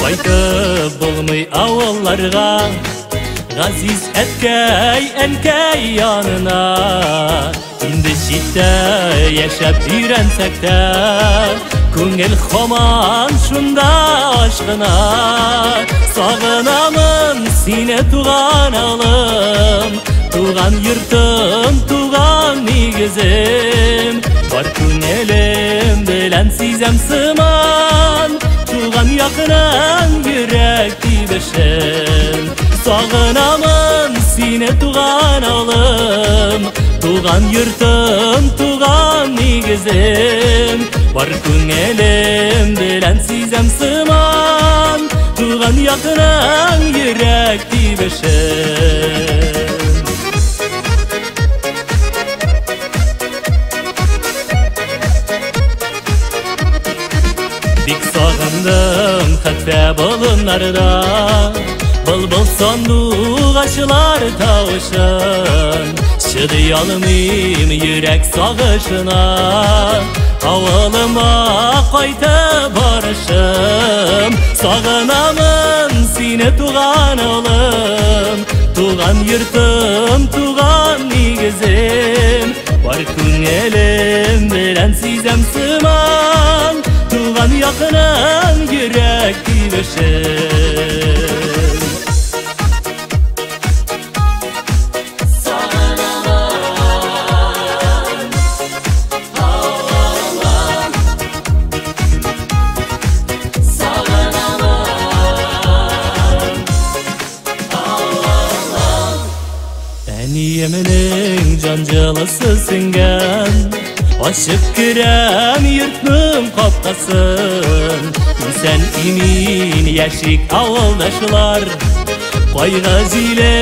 Кайтып булмый авылларга, газиз әткәй, әнкәй янына. Инде читтә яшәп өйрәнсәк тә, күңел һаман шунда ашкына. Сагынамын сине, туган авылым, туган йортым, туган нигезем. Бар күңелем белән сизәм сыман, туган якының йөрәк тибешен. Сагынамын сине, туган авылым, туган йортым, туган нигезем. Бар күңелем белән сизәм сыман, туган якының йөрәк тибешен. Бик сагындым хәтфә болыннарда былбыл сандугачлар тавышын. Чыдый алмыйм йөрәк сагышына, авылыма кайтып барышым. Сагынамын сине, туган авылым, туган йортым, туган нигезем. Бар күңелем белән сизәм сыман, туган якының йөрәк тибешен. Әниемнең җан җылысы сеңгән, ачып керәм йортның капкасын. Исән имин яшик авылдашлар, кайгы җиле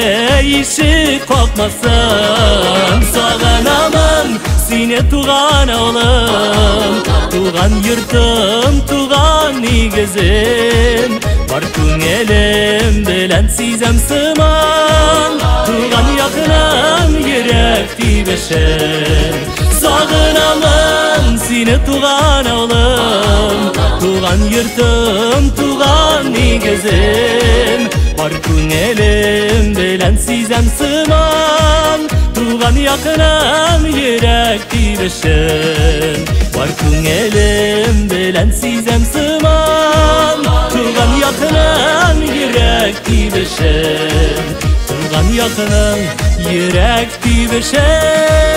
ишек какмасын. Сагынамын сине, туган авылым, туган йортым, туган нигезем. Бар күңелем белән сизәм сыман, туган якының йөрәк тибешен. Сагынамын сине, туган авылым, туган йортым, туган нигезем. Бар күңелем белән сизәм сыман, туган якының йөрәк тибешен. Бар күңелем белән сизәм сыман, туган якының йөрәк тибешен. Туган якының йөрәк тибешен.